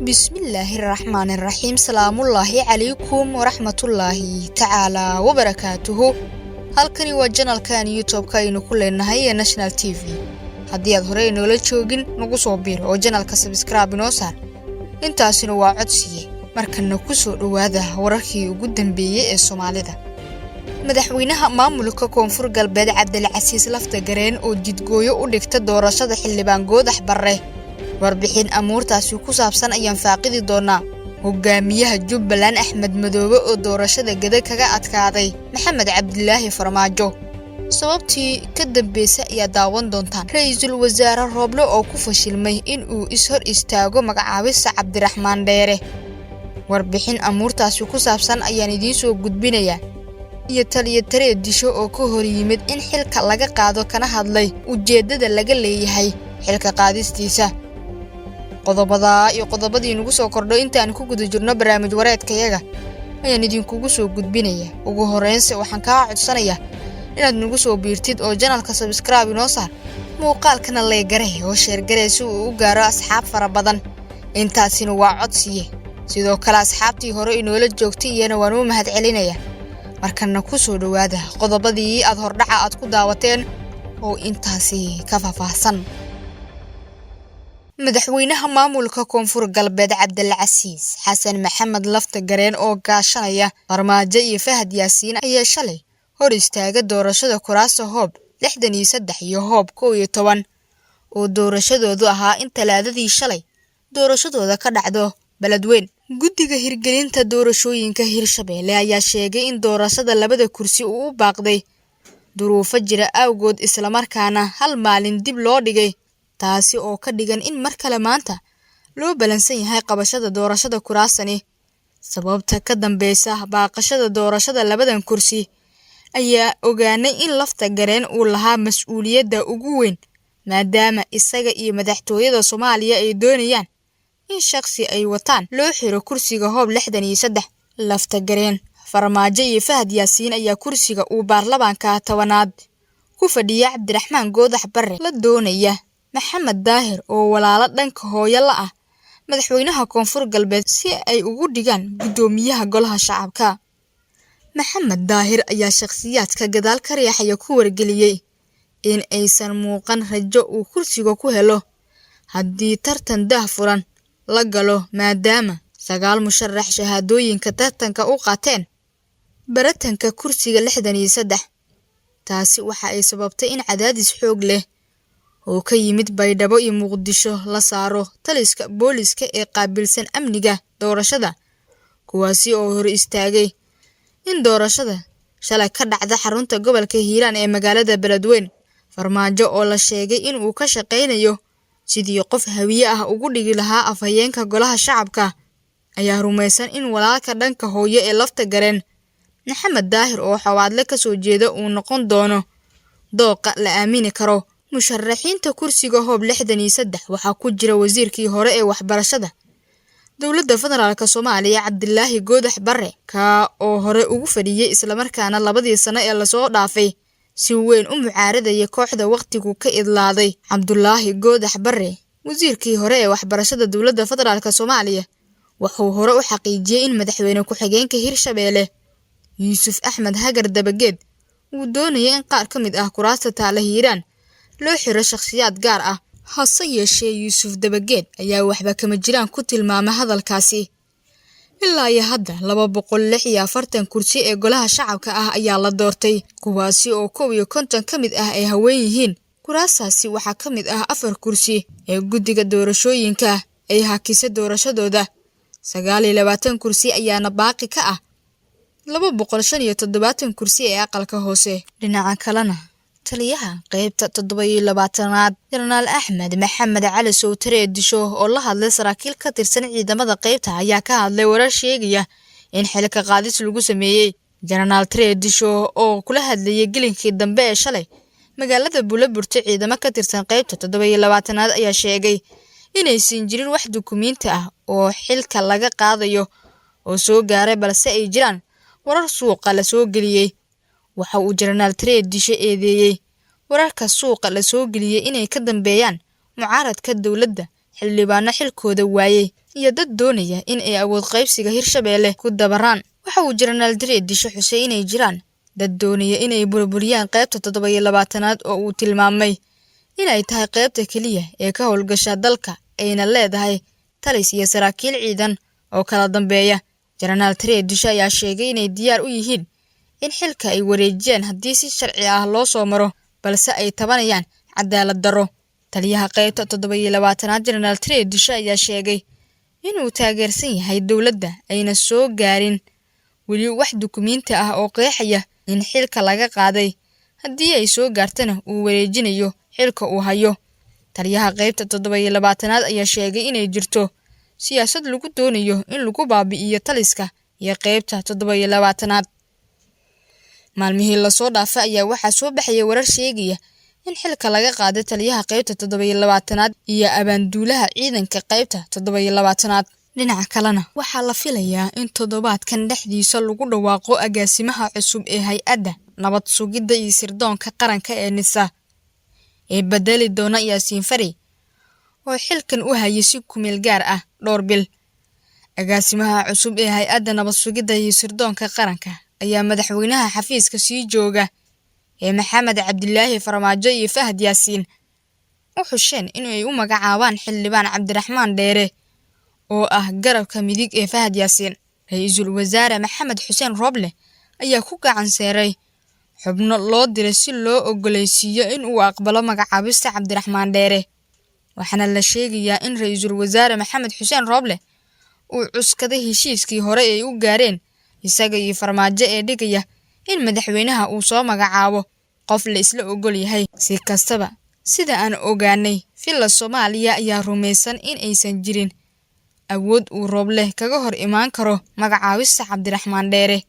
Bismillaahi raxmaani raxiim. Salaamullaahi calaykum waraxmatullaahi tacaalaa wabarakaatuhu. Halkani waa channelkan YouTube-ka aynu ku leenahay ee National TV. Haddii aad hore inoola joogin, nagu soo biiro oo channelka subscribe inoo saar. Intaasina waa codsiye. Markana ku soo dhowaada wararkii ugu dambeeyey ee Soomaalida. Madaxweynaha maamulka Koonfur Galbeed Cabdilcasiis Laftagareen oo jidgooyo u dhigta doorashada xildhibaan Goodax Barre, warbixin amuurtaasi ku saabsan ayaan faaqidi doonaa. Hogaamiyaha Jubbaland Axmed Madoobe oo doorashada Geda kaga adkaaday Maxamed Cabdilaahi Farmaajo, sababtii ka dambaysa ayaa daawan doontaan. Ra-iisul wasaare Rooble oo ku fashilmay in uu is-hor istaago magacaabista Cabdiraxmaan Dheere, warbixin amuurtaasi ku saabsan ayaan idiin soo gudbinayaa. Iyo taliya Taree Disho oo ka hor yimid in xilka laga qaado, kana hadlay ujeeddada laga leeyahay xilka qaadistiisa. Qodobadaa iyo qodobadii nagu soo kordho intaan ku guda jirno barnaamij wareedkayaga ayaan idinkugu soo gudbinaya. Ugu horreynse waxaan kaa codsanayaa inaad nagu soo biirtid oo channelka subscribe inoo saar, muuqaalkana like garee oo share garee si uu u gaaro asxaab fara badan. Intaasina waa codsiye. Sidoo kale asxaabtii hore inoola joogtay iyana waan u mahad celinaya. Markana ku soo dhowaada qodobadii aad hordhaca aad ku daawateen oo intaasi ka faahfaahsan. Madaxweynaha maamulka Koonfur Galbeed Cabdilcasiis Xasan Maxamed Laftagareen oo gaashanaya Farmaajo iyo Fahad Yaasiin ayaa shalay hor istaaga doorashada kuraasta Hoob 63 iyo Hoob 11 oo doorashadoodu ahaa in Talaadadii shalay doorashadooda ka dhacdo Beledweyn. Guddiga hirgelinta doorashooyinka Hirshabelle ayaa sheegay in doorashada labada kursi uu u baaqday duruufo jira awgood, islamarkaana hal maalin dib loo dhigay, taasi oo ka dhigan in mar kale maanta loo balansan yahay qabashada doorashada kuraasani. Sababta ka dambeysa baaqashada doorashada labadan kursi ayaa ogaanay in Lafta Gareen uu lahaa mas-uuliyadda ugu weyn, maadaama isaga iyo madaxtooyada Soomaaliya ay doonayaan in shakhsi ay wataan loo xiro kursiga Hoob 63. Lafta Gareen, Farmaajo iyo Fahad Yaasiin ayaa kursiga uu baarlamaanka 10aad ku fadhiya Cabdiraxmaan Goodax Barre la doonaya Maxamed Daahir oo walaalo dhanka hooyo la ah madaxweynaha Koonfur Galbeed, si ay ugu dhigaan guddoomiyaha golaha shacabka. Maxamed Daahir ayaa shakhsiyaadka gadaal ka riixaya ku wargeliyey in aysan muuqan rajo uu kursiga ku helo haddii tartan daah furan la galo, maadaama 9 musharax shahaadooyinka tartanka u qaateen baratanka kursiga 63. Taasi waxa ay sababtay in cadaadis xoog leh oo ka yimid Baydhabo iyo Muqdisho la saaro taliska booliska ee qaabilsan amniga doorashada, kuwaasi oo hor istaagay in doorashada shalay ka dhacda xarunta gobolka Hiiraan ee magaalada Beledweyne. Farmaajo oo la sheegay in uu ka shaqaynayo sidii qof Hawiye ah ugu dhigi lahaa afhayeenka golaha shacabka ayaa rumaysan in walaalka dhanka hooyo ee Lafta Gareen, Maxamed Daahir, oo Xawaadle kasoo jeeda, uu noqon doono dooqa la aamini karo. Musharaxiinta kursiga Hoob 63 waxaa ku jira wasiirkii hore ee waxbarashada dowladda federaalk Soomaaliya Cabdilaahi Goodax Barre, kaa oo hore ugu fadhiyey, islamarkaana labadii sano ee lasoo dhaafay si weyn u mucaaradaya kooxda wakhtigu ka idlaaday. Cabdulaahi Goodax Barre, wasiirkii hore ee waxbarashada dowladda federaalk Soomaaliya, wuxuu hore u xaqiijiyey in madaxweyne ku-xigeenka Hirshabeelle Yuusuf Axmed Hagar Dabageed uu doonaya in qaar ka mid ah kuraasta taala Hiiraan loo xiro shakhsiyaad gaar ah. Hase yeeshee Yuusuf Dabageed ayaa waxba kama jiraan ku tilmaamay hadalkaasi. Ilaa iyo hadda 246 kursi ee golaha shacabka ah ayaa la doortay, kuwaasi oo 51 ka mid ah ay haween yihiin. Kuraastaasi waxaa ka mid ah 4 kursi ee guddiga doorashooyinka ay hakisa doorashadooda. 29 kursi ayaana baaqi ka ah 275 kursi ee aqalka hoose. Dhinaca kalena, taliyaha qeybta 27aad Jenaraal Axmed Maxamed Cali Sowtare Disho oo la hadlay saraakiil ka tirsan ciidamada qeybta ayaa ka hadlay warar sheegaya in xilka qaadis lagu sameeyey. Jenaraal Tare Disho oo kula hadlayay gelinkii dambe ee shalay magaalada Buulaburti ciidamo ka tirsan qeybta 27aad ayaa sheegay inaysan jirin wax dukumiinti ah oo xilka laga qaadayo oo soo gaaray, balse ay jiraan warar suuqa la soo geliyey. Waxa uu Jenaraal Tare Disho eedeeyey wararka suuqa la soo geliyey inay ka dambeeyaan mucaaradka dowladda. xildhibaano xilkooda waayey iyo dad doonaya in ay awood qaybsiga Hirshabeelle ku dabaraan. Waxa uu Jenaraal Tareedisho xusay inay jiraan dad doonaya inay burburiyaan qaybta 27aad oo uu tilmaamay inay tahay qaybta keliya ee ka howlgasha dalka, ayna leedahay talis iyo saraakiil ciidan oo kala dambeeya. Jenaraal Tareedisho ayaa sheegay inay diyaar u yihiin in xilka ay wareejiyaan haddii si sharci ah loo soo maro, balse ay tabanayaan cadaalad darro. Taliyaha qaybta 27aad Jenaraal Tareedisho ayaa sheegay inuu taageersan yahay dowladda ayna soo gaarin weli wax dukumiinti ah oo qeexaya in xilka laga qaaday, haddii ay soo gaartana uu wareejinayo xilka uu hayo. Taliyaha qaybta 27aad ayaa sheegay inay jirto siyaasad lagu doonayo in lagu baabi'iyo taliska iyo qaybta 27aad. Maalmihii lasoo dhaafay ayaa waxaa soo baxaya warar sheegaya in xilka laga qaaday taliyaha qaybta 27aad iyo abaanduulaha ciidanka qaybta 27aad. Dhinaca kalena waxaa la filayaa in toddobaadkan dhexdiisa lagu dhawaaqo agaasimaha cusub ee hay-adda nabad sugidda iyo sirdoonka qaranka ee NISA ee bedeli doona Yaasiin Fari oo xilkan u hayay si kumeel gaar ah dhowr bil. Agaasimaha cusub ee hay-adda nabad sugidda iyo sirdoonka qaranka ayaa madaxweynaha xafiiska sii jooga ee Maxamed Cabdilaahi Farmaajo iyo Fahad Yaasiin u xusheen in ay u magacaabaan xildhibaan Cabdiraxmaan Dheere oo ah garabka midig ee Fahad Yaasiin. Ra'iisul Wasaare Maxamed Xuseen Roble ayaa ku gacan seeray xubno loo diray si loo ogolaysiiyo in uu aqbalo magacaabista Cabdiraxmaan Dheere, waxaana la sheegayaa in Ra'iisul Wasaare Maxamed Xuseen Roble uu cuskaday heshiiskii hore ay u gaareen isaga iyo Farmaajo ee dhigaya in madaxweynaha uu soo magacaabo qof la isla ogol yahay. Si kastaba, sida aan ogaanay, Villa Soomaaliya ayaa rumaysan in aysan jirin awood uu Roble kaga hor imaan karo magacaabista Cabdiraxmaan Dheere,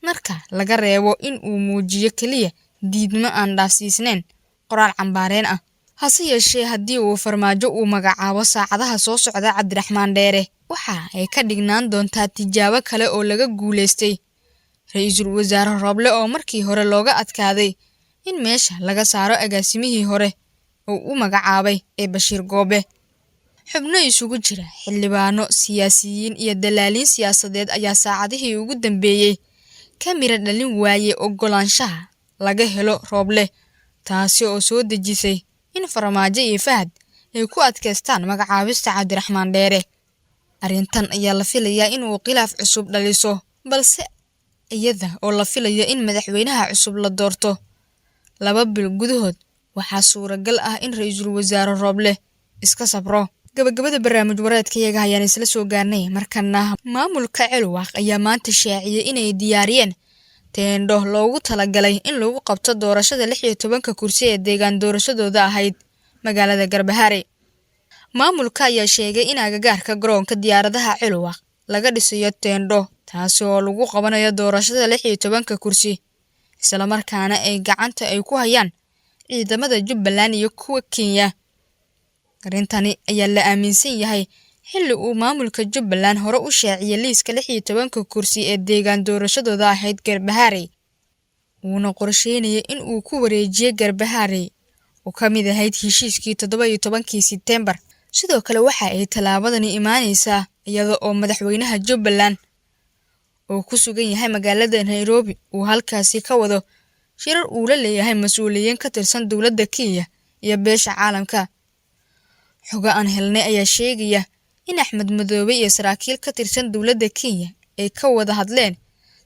marka laga reebo in uu muujiyo keliya diidmo aan dhaafsiisnayn qoraal cambaareen ah. Hase yeeshee, haddii uu Farmaajo uu magacaabo saacadaha soo socda Cabdiraxmaan Dheere, waxa ay ka dhignaan doontaa tijaabo kale oo laga guuleystay Ra'iisul Wasaare Roble oo markii hore looga adkaaday in meesha laga saaro agaasimihii hore oo u magacaabay ee Bashiir Goobe. Xubno isugu jira xildhibaano, siyaasiyiin iyo dalaaliin siyaasadeed ayaa saacadihii ugu dambeeyey ka mira dhalin waayey oggolaanshaha laga helo Roble, taasi oo soo dejisay in Farmaajo iyo Fahad ay ku adkaystaan magacaabista Cabdiraxmaan Dheere. Arrintan ayaa la filayaa in uu khilaaf cusub dhaliso, balse iyada oo la filayo in madaxweynaha cusub la doorto 2 bil gudahood, waxaa suuragal ah in Ra'iisul Wasaare Roble iska sabro. Gabagabada barnaamij wareedkayaga ayaan isla soo gaarnay. Markana maamulka Celwaaq ayaa maanta shaaciyay inay diyaariyeen teendho loogu talagalay in lagu qabto doorashada 16 kursi ee deegaan doorashadooda ahayd magaalada Garbaharey. Maamulka ayaa sheegay in agagaarka garoonka diyaaradaha Celwaaq laga dhisayo teendho, taasi oo lagu qabanayo doorashada 16 kursi, isla markaana ay gacanta ay ku hayaan ciidamada Jubbaland iyo kuwa Kenya. Arrintani ayaa la aaminsan yahay xilli uu maamulka Jubbaland hore u shaaciyay liiska 16 kursi ee deegaan doorashadooda ahayd Garbaharey, uuna qorsheynayay in uu ku wareejiyo Garbaharey oo ka mid ahayd heshiiskii 17kii Sebtembar. Sidoo kale waxa ay tallaabadani imaanaysaa iyada oo madaxweynaha Jubbaland oo ku sugan yahay magaalada Nairobi uu halkaasi ka wado shirar uu la leeyahay mas'uuliyiin ka tirsan dowladda Kenya iyo beesha caalamka. Xogo aan helnay ayaa sheegaya in Axmed Madoobe iyo saraakiil ka tirsan dowladda Kenya ay ka wada hadleen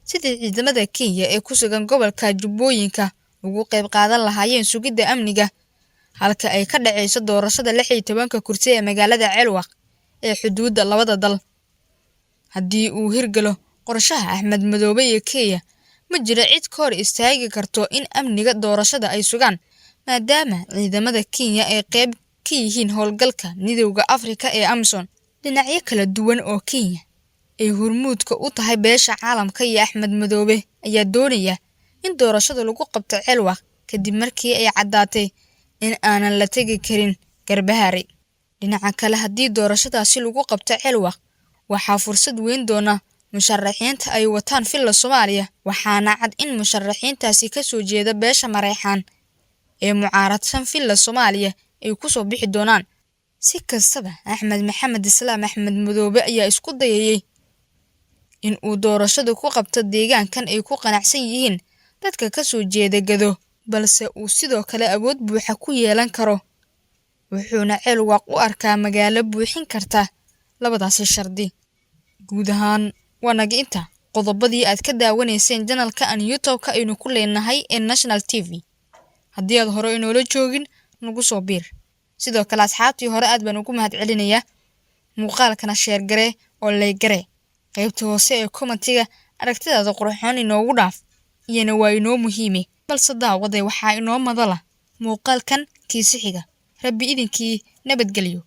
sidii ciidamada Kenya ee ku sugan gobolka Jubbooyinka ugu qayb qaadan lahaayeen sugidda amniga halka ay ka dhacayso doorashada 16 kursi ee magaalada Celwaaq ee xuduudda labada dal. Haddii uu hirgalo qorshaha Axmed Madoobe iyo Kenya, ma jiro cid ka hor istaagi karto in amniga doorashada ay sugaan, maadaama ciidamada Kenya ay qayb ka yihiin howlgalka Midowga Afrika ee AMISOM. Dhinacyo kala duwan oo Kenya ay hormuudka u tahay beesha caalamka iyo Axmed Madoobe ayaa doonaya in doorashada lagu qabto Celwaaq kadib markii ay caddaatay in aanan la tegi karin Garbaharey. Dhinaca kale, haddii doorashadaasi lagu qabto Celwaaq, waxaa fursad weyn doona musharaxiinta ay wataan Villa Soomaaliya, waxaana cad in musharaxiintaasi ka soo jeeda beesha Mareexaan ee mucaaradsan Villa Soomaaliya ay ku soo bixi doonaan. Si kastaba, Axmed Maxamed Islaam Axmed Madoobe ayaa isku dayayay in uu doorashada ku qabto deegaankan ay ku qanacsan yihiin dadka ka soo jeeda Gado, balse uu sidoo kale awood buuxa ku yeelan karo, wuxuuna Ceelwaaq u arkaa magaalo buuxin karta labadaasi shardi. Guud ahaan waa naga inta qodobadii aad ka daawanayseen janalka aan YouTube-ka aynu ku leenahay ee National TV. Haddii aad hore inoola joogin, nagu soo biir. Sidoo kale asxaabtii hore aad baan ugu mahad celinayaa. Muuqaalkana share garee oo like garee. Qaybta hoose ee commentiga aragtidaada qurxoon inoogu dhaaf, iyana waa inoo muhiime. Balse daawaday, waxaa inoo madala muuqaalkan kiisi xiga. Rabbi idinkii nabadgelyo.